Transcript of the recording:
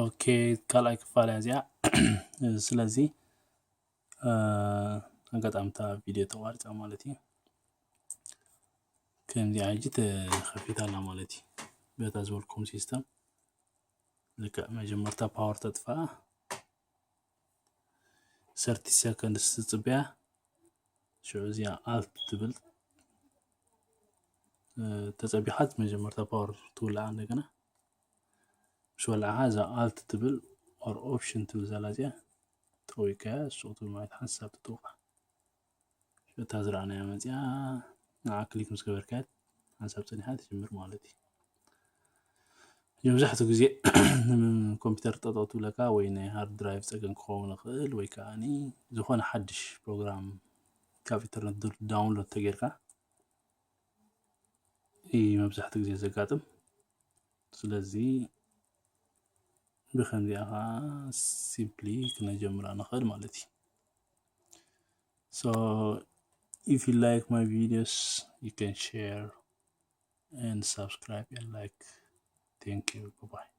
okay ካልኣይ ክፋል እያ እዚኣ ስለዚ ኣጋጣሚ እታ ቪድዮ ተቋሪፃ ማለት እዩ። ከምዚኣ ሕጂ ተኸፊታ ኣላ ማለት እዩ። በታ ዝበልኩም ሲስተም ልክዕ መጀመርታ power ተጥፍኣ thirty seconds ትፅብያ ሽዑ እዚኣ alt ትብል ተፀቢኻት መጀመርታ power ትውልዓ እንደገና ምስ ወልዓኻ እዛ alt ትብል or option ትብል ዘላ እዚኣ ጠዊካያ ሱቕ ትብል ማለት ሓንሳብ ትጥውቓ እታ ዝረኣናያ መፅያ ንዓ click ምስ ገበርካያ ሓንሳብ ፀኒሓ ትጅምር ማለት እዩ። መብዛሕትኡ ግዜ ኮምፒውተር ጠጠው ትብለካ ወይ ናይ hard drive ፀገም ክኸውን ይኽእል ወይ ከዓ ዝኾነ ሓድሽ ፕሮግራም ካብ ኢንተርነት download ተጌርካ እዩ መብዛሕትኡ ግዜ ዘጋጥም። ስለዚ ብከምዚኣ ከዓ simply ክነጀምራ ንኽእል ማለት እዩ። So if you like my videos, you can share and subscribe and like. Thank you. Bye bye.